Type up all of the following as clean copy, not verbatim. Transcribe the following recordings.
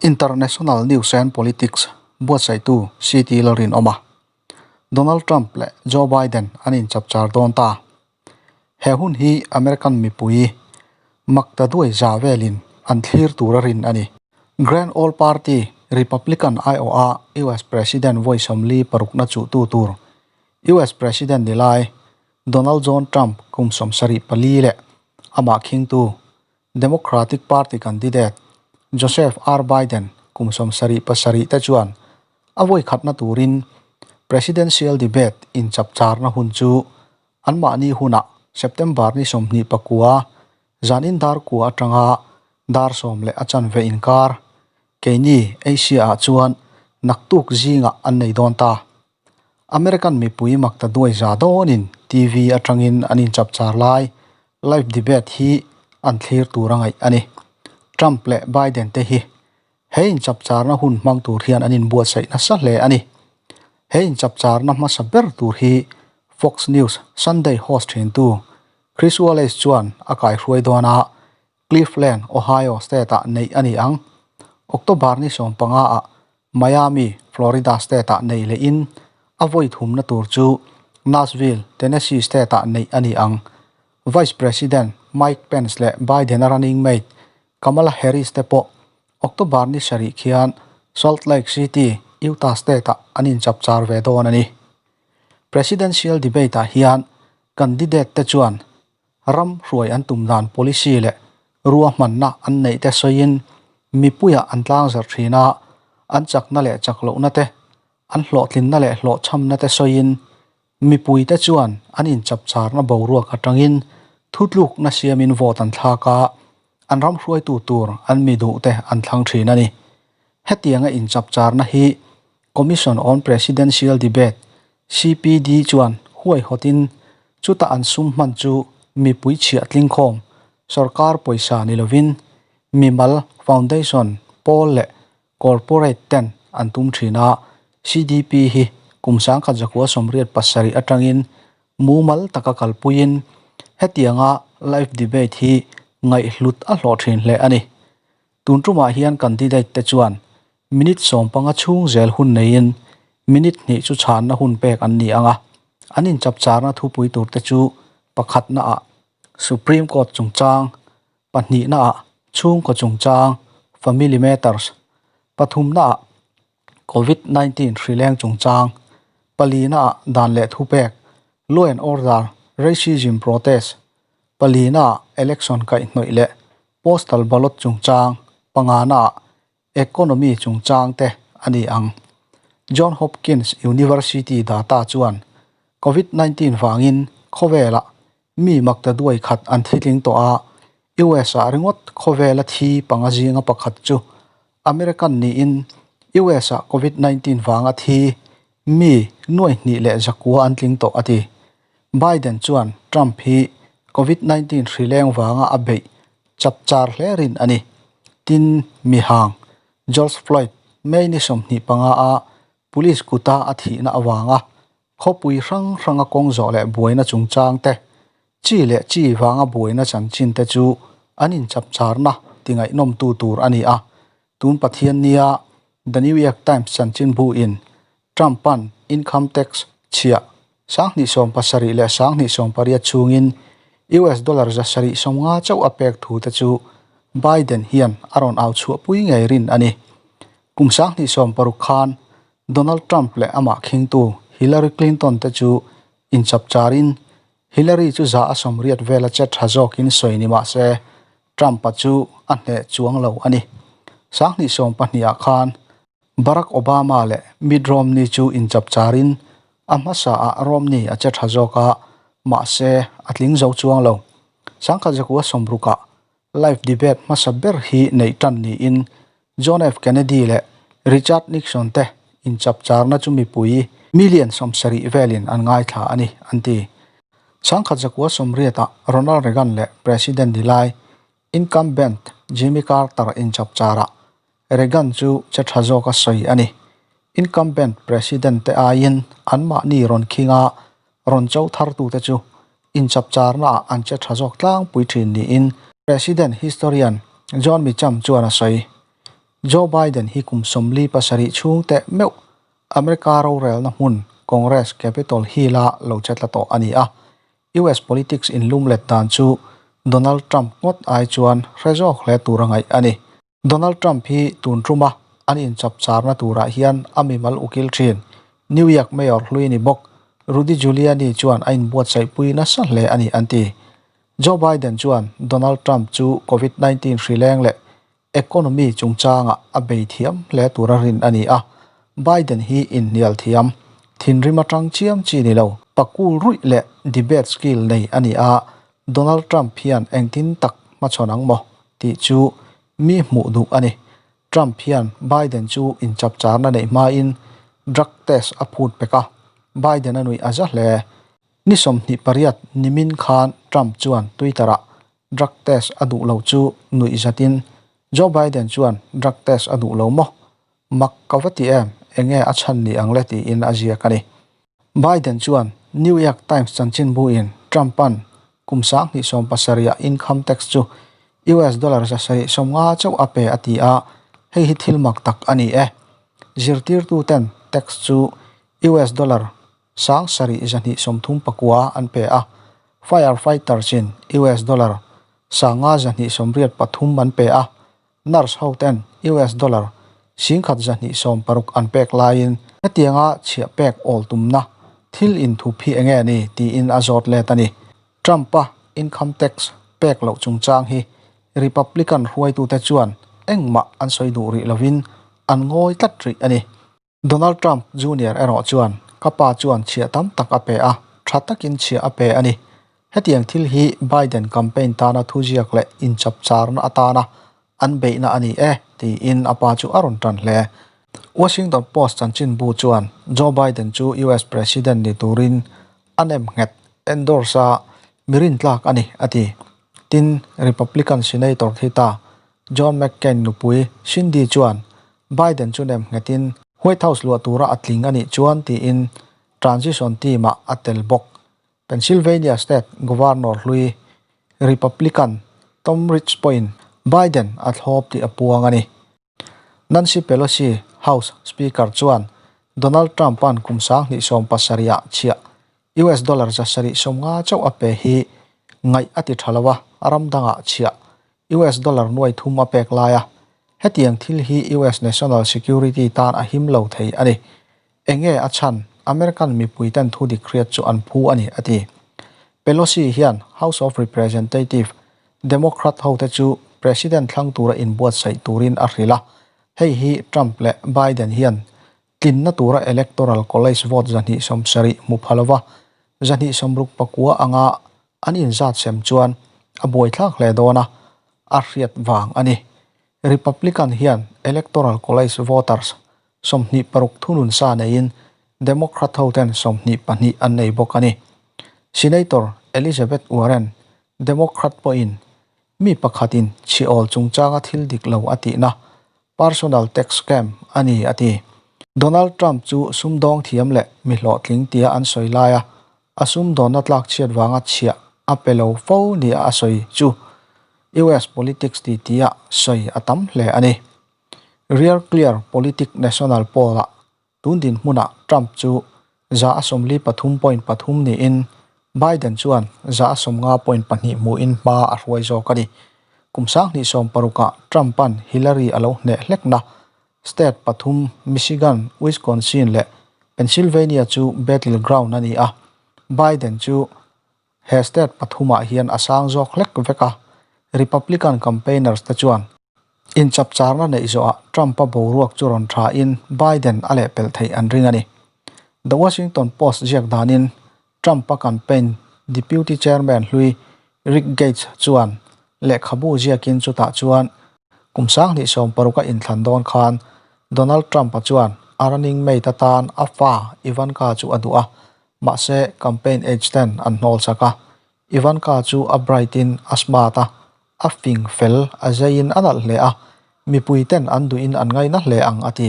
International News and Politics buatsaihtu CT Lalrinawma, Donald Trump leh Joe Biden an inchapchar dawn ta. He hun hi American mipui makta duai za velin an thlir tur a rin a ni. Grand Old Party Republican aiawha US President vawi 40 parukna chuhtu tur US President ni lai Donald John Trump kum 74 leh amah khingtu Democratic Party candidate Joseph R. Biden kum 77 te chuan a vawi khatna turin Presidential debate inchapcharna hun chu anmahni hunah September ni 29 zanin dar kua atanga dar 10 leh a chanve inkar keini Asia ah chuan naktuk zingah an nei dawn ta. American mipui makta duai za dawnin TV atangin an inchapchar lai live debate hi an thlir tur a ngaih a ni. Trump leh Biden te hi he inchapcharna hun hmang tur hian an inbuatsaih nasa hle a ni. He inchapcharna hmasa ber tur hi Fox News Sunday host thintu Chris Wallace chuan a kaihruai dawn a, Cleveland, Ohio state-ah neih a ni ang. October ni 15-ah Miami, Florida state-ah neih lehin a vawi thumna tur chu Nashville, Tennessee state-ah neih a ni ang. Vice President Mike Pence leh Biden-a running mate Kamala Harris te pawh October ni 7 khian Salt Lake City, Utah state-ah an inchapchar ve dawn a ni. Presidential debate-ah hian candidate te chuan ram hruai an tum dan policy leh ruahmanna an neih te sawiin mipuiah an tlang zar thin a, an chakna leh chak lohna te, an hlawhtlinna leh hlawhchhamna te sawiin mipuite chuan an inchapcharna boruak atangin thutlukna siamin vote an thlak a, an ram hruaitu tur an mi duh te an thlang thin a ni. Hetianga inchapcharna hi Commission on Presidential Debate, CPD, chuan huaihawtin chuta an sum hman chu mipui chhiah tlingkhawm, sorkar pawisa ni lovin mimal, foundation, pawl leh corporate ten an tum thin a, CDP hi kum 1987 atangin mumal taka kalpuiin hetianga live debate hi ngaihhlut a hlawh thin hle a ni. Tun tumah hian candidate te chuan minute 15 chhung zel hun neiin minute hnih chu chhanna hun pek an ni ang a, an inchapcharna thupui tur te chu pakhatna ah Supreme Court chungchang, pahnihna ah chhungkaw chungchang, family matters, pathumna ah Covid 19 hrileng chungchang, palina ah dan leh thupek, law and order, racism protest, palina ah election kaihhnawih leh postal ballot chungchang, pangana ah economy chungchang te a ni ang. John Hopkins University data chuan Covid 19 vangin khawvelah mi makta duai khat an thitling tawh a, US ah ringawt khawvela thi panga zinga pakhat chu American niin US ah Covid 19 vanga thi mi nuai hnih leh zakua an tling tawh a ti. Biden chuan Trump hi Covid 19 hrileng vanga a beih chapchar hle rin a ni. Tin, mi hang George Floyd May ni 25 a police kuta a thihna awanga khawpui hrang hranga kawng zawh leh buaina chungchang te, chi leh chi vanga buaina chanchin te chu an inchapcharna tingaihnawmtu tur a ni a. Tun Pathian nia The New York Times chanchin bu in Trump-a'n income tax chhiah 2017 leh 2018 chhungin US dollar 750 chauh a pek thu te chu Biden hian a rawn au chhuahpui ngei rin a ni. Kum 2016 khan Donald Trump leh amah khingtu Hillary Clinton te chu inchapcharin Hillary chu za a sawmriat vela che tha zawkin sawi ni mah se Trump-a chu a hneh chuang lo a ni. 2020 ah khan Barack Obama leh Mitt Romney chu inchapcharin a hmasa ah Romney a che tha zawk a, mahse a tling zo chuang lo. 1960 ah live debate hmasa ber hi neih tan niin John F. Kennedy leh Richard Nixon te inchapcharna chu mipui million 70 velin an ngaithla a ni, an ti. 1980 ah Ronald Reagan leh President ni lai incumbent Jimmy Carter inchapcharah Reagan chu che tha zawk a sawi a ni. Incumbent President te aiin anmahni rawn khinga rawn cho thartute chu inchapcharna ah an che tha zawk tlangpui thin niin President historian John Mitchum chuan a sawi. Joe Biden hi kum 47 chhung teh meuh America rorelna hmun Congress Capitol Hill-a lo che tla tawh a ni a. US politics inlumlet dan chu Donald Trump ngawt ai chuan hre zawk hle tur a ngaih a ni. Donald Trump hi tun tuma an inchapcharna turah hian a mimal ukil thin. New York Mayor hlui ni bawk Rudy Giuliani chuan a inbuatsaihpui nasa hle a ni an ti. Joe Biden chuan Donald Trump chu Covid 19 hri leng leh economy chungchangah a bei thiam hle tura rin a ni a. Biden hi inhnial thiam, thinrim atang chiam chi ni lo, pakul ruih leh debate skill nei a ni a, Donald Trump hian engtin tak hmachhawn ang maw tih chu mi hmuh duh a ni. Trump hian Biden chu inchapcharna neih hmain drug test a phut pek a, Biden a nuih a za hle. Ni 28 nimin khan Trump chuan Twitter-ah drug test a duh lo chu nuih zatin Joe Biden chuan drug test a duh lo maw? Mak ka va ti em, enge a chhan ni ang le tiin a ziak a ni. Biden chuan New York Times chanchinbuin Trump-a'n kum 2017-a income tax chu US dollar 750 chauh a pe a ti a, hei hi thil mak tak a ni e. Zirtirtuten tax chu US dollar 7,239 an pe a, firefighters-in US dollar 5,283 an pe a, Nurse ho ten US dollar 1,260 an pek laiin hetianga chhiah pek awl tumna thil inthup hi enge ni tiin a zawt let a ni. Trump-a income tax pek loh chungchang hi Republican hruaitute chuan engmah an sawi duh rih lovin an ngawi tlat rih a ni. Donald Trump Junior erawh chuan, Ka pa chuan chhiah tam tak a pe a, tha takin chhiah a pe a ni. Hetiang thil hi Biden campaign tana thuziak leh inchapcharna atana an beihna a ni e, tiin a pa chu a rawn tan hle. Washington Post chanchinbu chuan Joe Biden chu US President ni turin a nem nghet, endorse, a, mi rintlak a ni, a ti. Tin, Republican Senator thi ta John McCain nupui Cindy chuan Biden chu nem nghetin White House luah tura a tling a nih chuan tiin transition team-ah a tel bawk. Pennsylvania State Governor hlui Republican Tom Ridge pawhin Biden a thlawp tih a puang a ni. Nancy Pelosi, House Speaker chuan Donald Trump-a'n kum 2017-ah chhiah US dollar 750 chauh a pe hi ngaih a ti tha lo a, ram dangah chhiah US dollar nuai thum a pek lai a, hetiang thil hi US national security tan a him lo thei a ni. Enge a chhan? American mipui ten thu dik hriat chu an phu a ni, a ti. Pelosi hian House of Representative Democrat hote chu President thlang tura inbuatsaih turin a hrilh a, hei hi Trump leh Biden hian tlinna tura electoral college vote 270 hmu pha lova, 269 anga an inzat sem chuan a buaithlak hle dawn a, a hriat vang a ni. Republican hian electoral college voters 26 thunun sa neiin Democrat hoten 22 an nei bawk a ni. Senator Elizabeth Warren, Democrat pawhin mi pakhatin chhiawl chungchanga thil dik lo a tihna personal tax scam a ni a ti. Donald Trump chu sumdawng thiam leh mi hlawhtling tia an sawi lai a, a sumdawnna tlak chhiat vanga chhiah a pe lo fo nia a sawi chu US politics titi-ah sawi a tam hle a ni. Real Clear Politic National Poll-ah tun dinhmunah Trump chu 43.3 niin Biden chuan 50.2 hmuhin hma a hruai zawk a ni. Kum 2016-ah Trump-a'n Hillary a lo hneh hlekna State pathum Michigan, Wisconsin leh Pennsylvania chu battleground a ni a, Biden chu he state pathumah hian a sang zawk hlek vek a, Republican campaigners te chuan inchapcharna neih zawhah Trump-a boruak chu rawn thain Biden a lehpelh theih an ring a ni. The Washington Post ziak danin Trump-a campaign deputy chairman hlui Rick Gates chuan lehkhabu ziakin chutah chuan kum 2016 a inthlan dawn khan Donald Trump-a chuan a running mate atan a fa Ivanka chu a duh a, mahse campaign age ten an hnawl chak a. Ivanka chu a bright-in a smart a, a fing fel a zeiin a nalh hle a, mipui ten an duhin an ngaina hle ang a ti.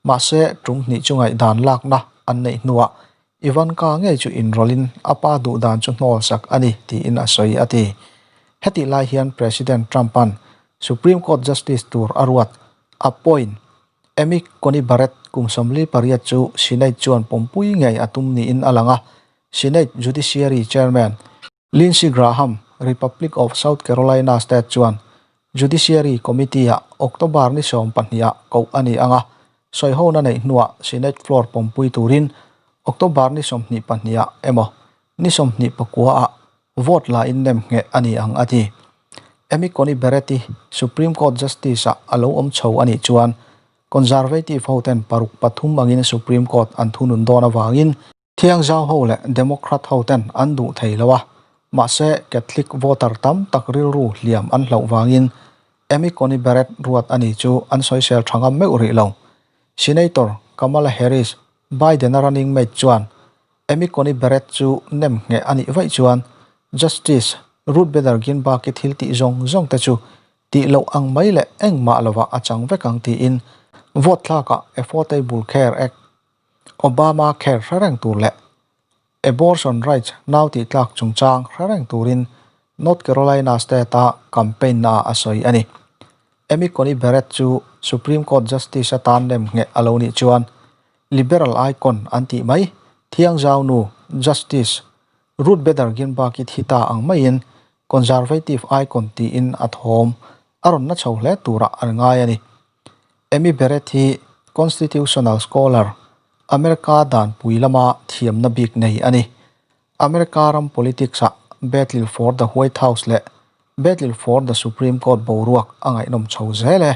Mahse tum hnih chu ngaihdan lakna an neih hnuah Ivanka ngei chu inrawlhin a pa duh dan chu hnawl sak a ni tiin a sawi a ti. Hetih lai hian President Trump-a'n Supreme Court Justice tur a ruat. Appoint Amy Coney Barrett kum 48 chu Senate chuan pawmpui ngei a tum niin a lang a, Senate Judiciary Chairman Lindsey Graham, Republic of South Carolina State chuan Judiciary Committee-ah October ni 12 ah koh a ni ang a, sawihona neih hnuah Senate floor pawmpui turin October ni 22 ah emaw ni 29 ah vote la in nem ngheh a ni ang a ti. Amy Coney Barrett-i Supreme Court Justice-ah a lo awm chho a nih chuan Conservative hoten paruk pathum angin Supreme Court an thunun dawn avangin Thiangzau ho leh Democrat ho ten an duh thei lo a, mahse Catholic voter tam tak rilru hliam an hlauh vangin Amy Coney Barrett ruat a ni chu an sawisel tha ngam meuh rih lo. Senator Kamala Harris, Biden-a running mate chuan Amy Coney Barrett chu nem ngheh a nih vaih chuan Justice Ruth Bader Ginsburg-i thil tih zawng zawng te chu tih loh ang mai leh engmah lovah a chang vek ang tiin vote thlakah Affordable Care Act Obama care hre reng tur leh abortion rights nau tih tlak chungchang hre reng turin North Carolina state-a campaign naah a sawi a ni. Amy Coney Barrett chu Supreme Court Justice atan nem ngheh a lo nih chuan liberal icon an tih mai thiangzau nu Justice Ruth Bader Ginsburg-i thi ta ang maiin conservative icon tiin a thawm a rawn na chho hle turah an ngai a ni. Amy Barrett hi constitutional scholar, America danpui lama thiamna bik nei a ni. America ram politics-ah Battle for the White House leh Battle for the Supreme Court boruak a ngaihnawm chho zel e.